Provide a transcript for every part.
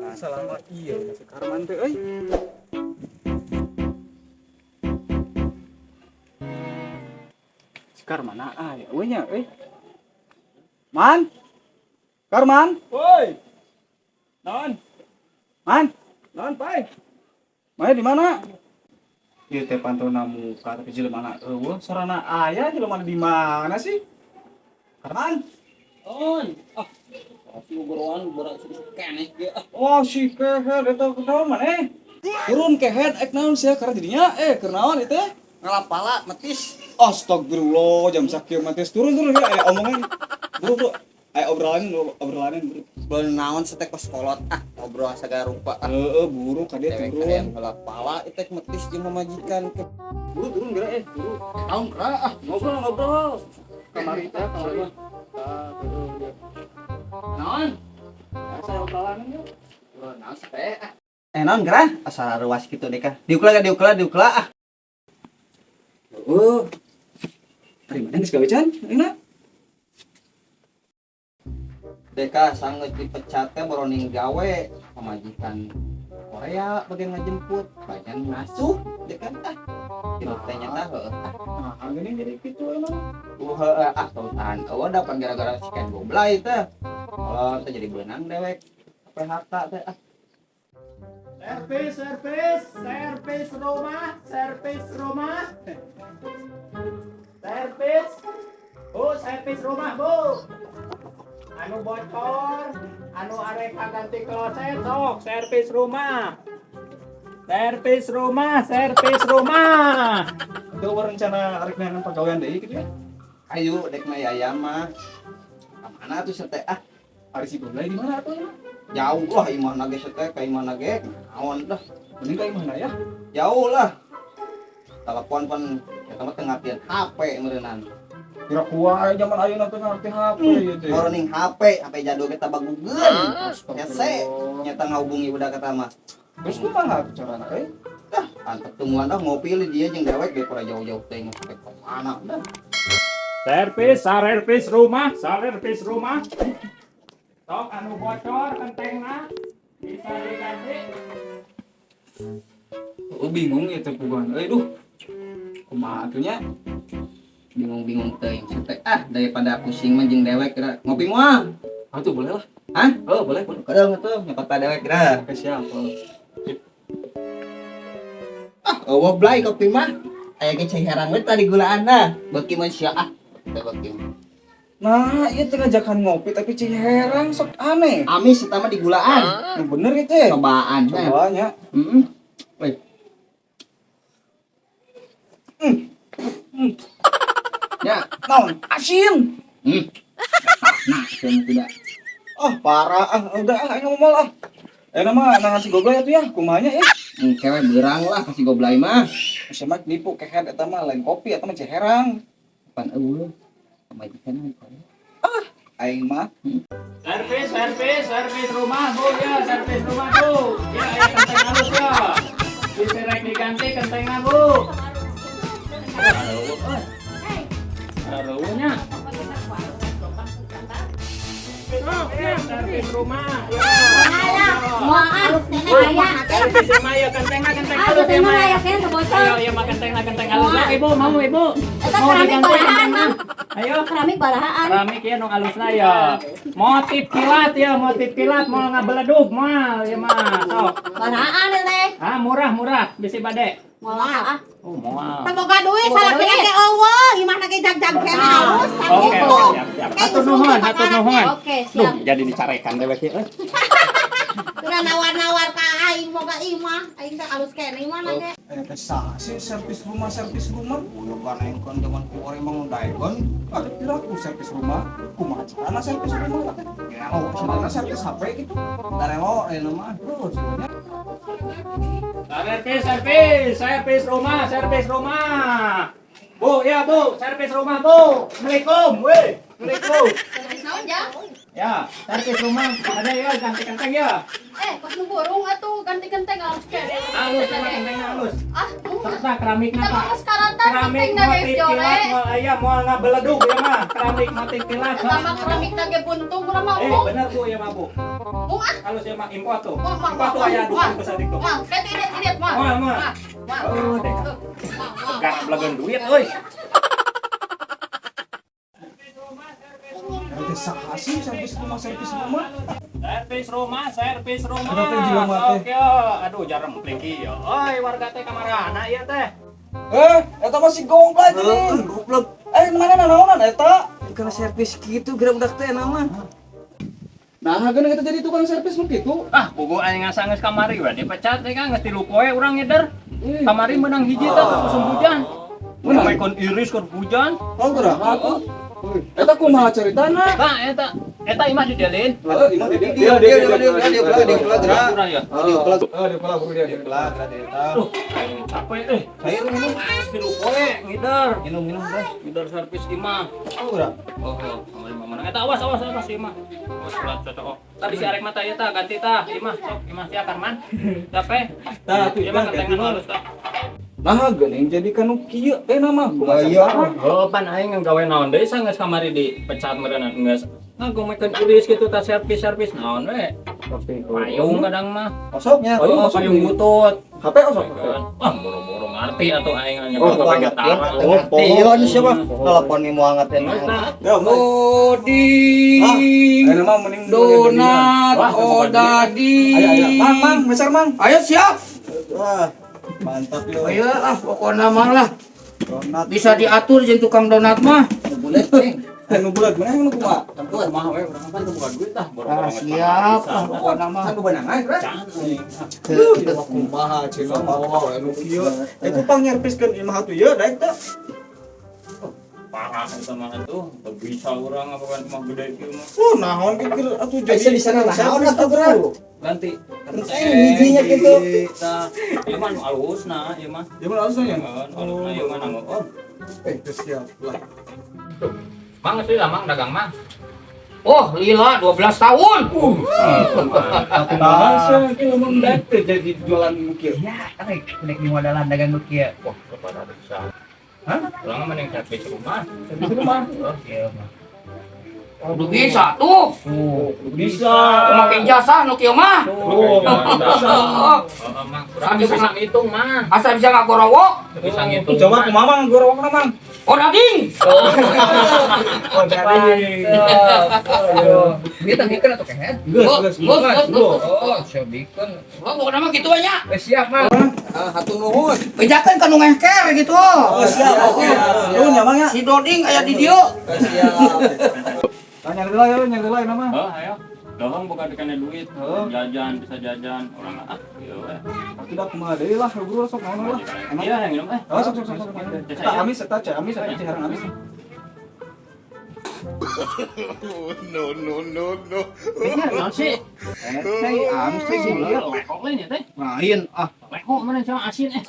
Nah, selama iya si Karman teh euy. Si Karman ah ya euy nya euy. Man. Karman. Woi. Naon? Man. Naon, Pai? Mana di mana? Ieu teh pantona muka tapi jelema euweuh, sarana aya jelema di mana sih? Karman. On. Ah. Pasti goroan berat susu keneh ge ah. Oh si kehed eta kunaon maneh? Turun kehed ek naon sia karena jadinya keur naon ieu teh? Ngalapala metis. Astagfirullah, jam sakieu mah tes turun turun ya aya omongan. Buru buru. Aya obrolan obrolan buru. Belum naon setek kos kolot ah ngobrol sagala rupa ah. Heeh, buru ka dieu Dewek turun. hayang ngalapala itu metis jeung pamajikan ke Buru turun geura buru. naon geura ah. Ngobrol ngobrol. Kamari teh kamari. Ah, turun dia. Naon? Asa obrolan ya. Belum naon teh ah. Eh naon geura asal ruas kitu deh kah. Diukla ga diukla diukla ah. Oh. Terima geus gawe can, enak. Deka sanggeus dipecat teh boroning gawe pamajikan Korea bagian ngajemput banyak ngasuh deka ah. Hidup teh nyata heueuh ah. Nah, gini jadi kitu emang. Heueuh ah tong tahan eueuh da pan gara-gara si Ken goblay teh. Kalau teh jadi beunang dewek PHK teh ah. Servis, servis, servis rumah, servis rumah. Servis. Bu, servis rumah, Bu. Anu bocor, anu arek ganti kloset, sok, servis rumah. Servis rumah, servis rumah. Itu rencana arek neangan pagawean deui kitu ya. Ayo dek mah yaya mah. Ka mana tuh sete ah? Ari si goblay di mana atuh ya? Jauh lah imahna ge sete ka imahna ge. Naon dah. Mending ka imahna ya. Jauh lah. Telepon pan eta mah teu ngartian HP meureunnan. Kira kuat zaman ayeuna teh ngarti HP ieu teh. Boroning HP, HP jadul kita bagugeun. Hese nyata ngahubungi budak eta mah. Terus kumaha tuh carana euy? Dah, antep temuan dah ngopi li dia jeung dewek daripada jauh-jauh teh sampai ke mana dah. Servis, servis rumah, servis rumah. Sok anu bocor kentengna bisa diganti. Oh bingung ya teh puguhan euy duh. Kumaha atuh nya? Bingung-bingung teuing sete ah daripada pusing mah jeung dewek geura. Ngopi moal. Ah tuh boleh lah. Hah? Oh boleh boleh. Kadang atuh nyokot dewek geura. Oke siap. Oh. Ah, eueuh blay kopi mah. Aya ge cai herang we tadi gulaan dah. Beuki mah sia ah. Teh beuki. Nah, ieu teh ngajakan ngopi tapi cai herang sok aneh. Amis eta mah di gulaan. Nah, bener ieu teh. Cobaan teh. Cobanya. Heeh. Weh. Ya, Naon? Asin. Nah, saya tidak. Ah, parah ah. Udah ah, aing ngomong ah. Nama nangan si goblay atuh ya, kumaha nya ya? Kewe berang lah kasih goblay mah. Sia mah nipu kehed eta mah lain kopi eta mah cai herang. Pan eueuh. Pamajikan mah Korea. Aing mah Servis, servis, servis rumah, Bu ya, servis rumah, Bu. Ya, aya kenteng halus ya. Bisa rek diganti kentengna, Bu. Aduh, euy. Aduh, nya. Ya, servis rumah. Ya. Maaf, aya. Servis rumah ya kentengna kenteng Ah, halus ya, kentengna mah. aya keneh bocor. Ayo, ya mah kentengna kenteng halus. Ya, Ibu, mau Ibu? Eta Mau keramik diganti barahaan, kentengna? Mang. Ayo. Keramik barahaan. Keramik ya nu alusna ya. Motif kilat ya, motif kilat mau ngabeledug moal ya mah. Sok. Barahaan teh. Ah, murah murah bisi bade. Moal ah. Oh, moal. Teu boga duit Boga salakina duit. ge eueuh, imahna ge jag-jag keneh halus Oke, sakitu. oke, siap, siap. Hatur nuhun, hatur nuhun. Oke, Duh, siap. jadi dicarekan dewek ieu. Udah nawar-nawar ka aing boga imah, aing teh halus keneh imahna ge. Aya teh saha sih servis rumah servis rumah? Bukan aing kon zaman kuari mah daekeun. Ada piraku servis rumah, kumaha carana servis rumah teh? Ya, Oh, carana servis HP gitu. Darelo ayeuna mah. Oh, sebenarnya Servis, servis, servis rumah, servis rumah. Bu, ya Bu, servis rumah Bu. Assalamualaikum, weh. Assalamualaikum. Servis naon, Jang? Ya, servis rumah ada ya ganti kenteng ya. Eh, kos nu burung atuh ganti kenteng halus keneh. Halus sama kentengna halus. Ah, Serta keramikna kita Pak. mah sekarang Tah Keramik kenteng na ge motif jore. kilat moal aya moal ngabeledug ya mah. Keramik motif kilat. Eta mah keramik na ge buntung urang mah Eh, embung. bener Bu ya mah Bu. Embung ah. Halus ya mah impor tuh. Moal moal Impor tuh moal. aya Moal. dukung kesadik tuh. Moal, kayak idiot idiot moal. Moal, moal. Moal. Oh, deh. Tuh, moal, moal, Gak moal. belagan duit euy. Eta saha sih servis rumah servis rumah? Servis rumah, servis rumah. Ada teh jelema teh. Oke, aduh jarem pliki ya. Oi, warga teh kamarana ieu teh? Eh, eta mah si gomplay teh. Goblok. Eh, mana nanaonan eta? Tukang servis gitu geura budak teh nama. Nah, geuning eta jadi tukang servis nu kitu. Ah, bogo aing ngasa geus kamari we dipecat teh kan geus 3 poe urang ngider. Kamari menang hiji teh musim hujan. Menang? Menang kon iris kon hujan. Oh, geura atuh. Eta kumaha caritana? Nah, eta eta imah didelin. Heeh, imah di Dia dia dia dia dia dia dia Kurang ya. Heeh, di pola buru dia. Dia dia. Aduh, aing capek eh. Ayo minum. Geus 3 poe ngider. Minum minum dah. Ngider servis imah. Oh, geura. Oh, oh, kamari mah menang. Eta awas awas awas imah. Awas ulah cocok. Tadi si arek mata ieu tah ganti tah imah sok imah sia Karman. Capek. Tah, atuh Ieu mah Bang, ganti kentengan mah. halus tah. Nah, geuning jadi kanu kieu teh nama kumaha Iya. caritana? Oh, pan aing nggawe naon deui sanggeus kamari dipecat meureunna geus ngagomekeun iris kitu tah servis-servis naon we. Tapi Payung kadang mah. Osoknya. Payung, osok. Payung butut. HP osok. Wah, boro-boro ngarti atuh aing Oh, nyekel pakai tara. Oh, Ngerti siapa? Telepon nih mau ngerti. Geus tah. Ya, Dodi, Ayo mah mending Donat, Wah, Odadi. Ayo, ayo. Mang, mang, meser mang. Ayo siap. Wah, mantap yo. Ayo lah, pokoknya mah lah. Donat. Bisa diatur jeung tukang donat mah. Bulet, ceng. Nu bulat mana nu kumaha? Tentu Mah we urang kan teu boga duit tah, boro-boro Ah, geus siap bisa. lah pokoknya mah. Kan bebenang ae, Ra. Can aing. Duh, kumaha cenah mah nu kieu. Itu pangnyerpiskeun imah atuh ieu daek teh. Parah eta mah atuh, teu bisa urang apa kan mah gede kieu mah. Oh, naon kieu atuh jadi Bisa di sana naon atuh, Bro. Ganti. Kenteng hijinya gitu. Tah, ieu mah nu alusna ieu mah. Ya mun alusna ya. Heeh, nu alusna ieu mah nanggo. Oh, Eh, geus siap lah. Mang geus lila mang dagang mang. Oh, lila 12 tahun. Kumaha sih kieu mun daek teh jadi jualan nu kieu. Ya, rek nek dimodalan dagang nu kieu. Wah, kepada bisa. Hah? Urang mah mending servis rumah. Servis rumah. Oh, iya mah. Kudu bisa tuh. Bisa. Make jasa nu kieu mah. Oh, Heeh. Heeh, mang. Urang bisa ngitung mah. Asa bisa ngagorowok. Bisa ngitung. Coba kumaha mang gorowokna mang. Odading. Oh, jadi. Kita bikin atau kehed? Geus, geus, Geus, geus, geus. Oh, saya bikin. Oh, pokoknya mah kitu we nya. Siap, Mang. Hatur nuhun. Bejakeun ka nu ngehker gitu. Oh, siap. Oke. Nuhun ya, Mang ya. Si Doding aya di dieu. Siap. Tah nyari lah ya, nyari lah nama. Oh, ayo. Dohong bukan dikene duit. Heeh. Jajan, bisa jajan. Orang ah, ieu we. Atuh dah kumaha deui lah, bro sok naon lah. Emang Iya, yang minum eh. Oh, sok sok sok sok. Eta amis eta ceh amis eta ceh amis. Iya, naon sih? Eh, amis teh sih. Lekok lain ya teh. Lain ah. Lekok mana sama asin eh.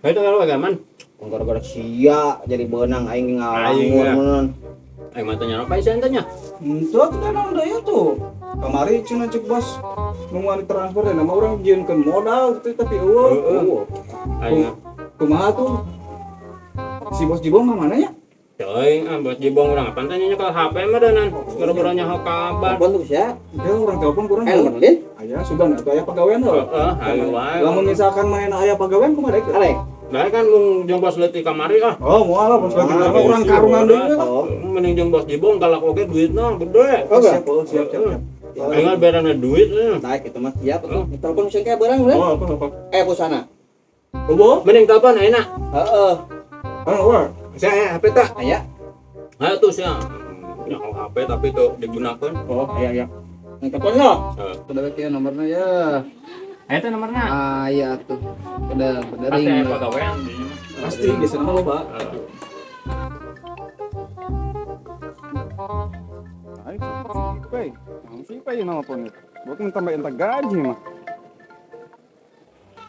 Itu kalau bagaimana? Gara-gara sia jadi beunang aing Aing, ngalangur ya. mun. Aing mah tanya apa sih entenya? Henteu atuh da naon deui atuh. Kamari cenah cek bos nungguan transfer dan nama urang jieunkeun modal gitu tapi eueuh. Aing Kumaha tuh? Si bos Jibong ka mana ya? Teuing ah buat jibong urang apa tanya nyekel HP mah danan. Gara-gara nyaho kabar. Telepon tuh sia. Ya urang telepon kurang. Eh, nomor lin? Aya sugan atuh aya pagawean heuh. Heeh, ayo wae. Lamun misalkan main aya pagawean kumaha daek? Arek. Nah kan mung jeung bos leutik kamari ah. Oh, moal lah bos leutik Ah, urang karungan deui lah. Oh. Mending jeung bos jibong galak oge duitna gede. Oh, siap, oh, siap, siap, siap. Aing berana duit eh. Naik itu mah siap atuh. Telepon sing kayak beurang udah. Oh, apa apa. Eh, busana. Bobo? Mending telepon ayeuna. Heeh. Ah, wah. Saya HP tak. Aya. Ayo tuh sia. Nyaho HP tapi tuh digunakan. Oh, aya aya. Yang telepon lo. Udah kieu nomorna ya. Ayo teh nomorna. Ah, iya tuh. Udah, Pasti bedering. aya pagawean di dieu mah. Pasti biasanya mah loba. Ai, siapa? Siapa yang nama pon? Buat tambah entak gaji mah.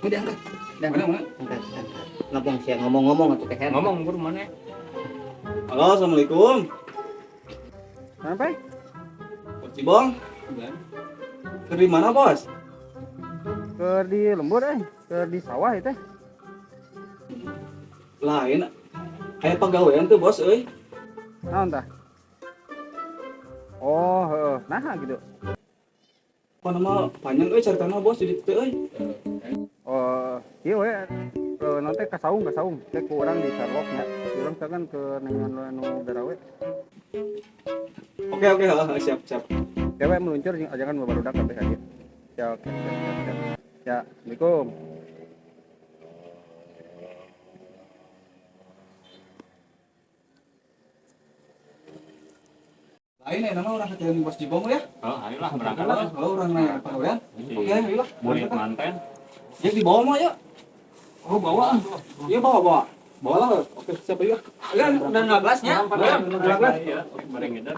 Udah angkat. Mana mana? Angkat, angkat. Ngomong sia ngomong-ngomong atuh kehed. Ngomong buru mana? Halo, assalamualaikum. Sampai? Bos Cibong. Keur di mana, Bos? Ke di lembur eh, ke di sawah itu. Lain aya pagawean tuh bos euy. Naon tah? Oh, heeh. Nah gitu. Apa nama panjang euy caritana bos jadi teu euy. Oh, iya we. Nanti ka saung ka saung. Teh ku urang di Sherlock nya. Urang teh kan ke nengan nu garawe. Oke oke heeh, siap siap. Dewe meluncur jeung ajakan babarudak kabeh ka dieu. Ya, oke, siap, siap, siap. Ya, Assalamualaikum. Lain ya nama orang kecil bos Jibom ya. Oh, ayolah berangkat Lah, lah. kalau orang nanya pagawean. Oke, ayolah. Murid manten. Ya dibawa mah ya. Oh, bawa. Iya bawa bawa. Bawa lah. Oke, siap ya. Kan udah 15 nya. Udah, udah, Iya, bareng ngider.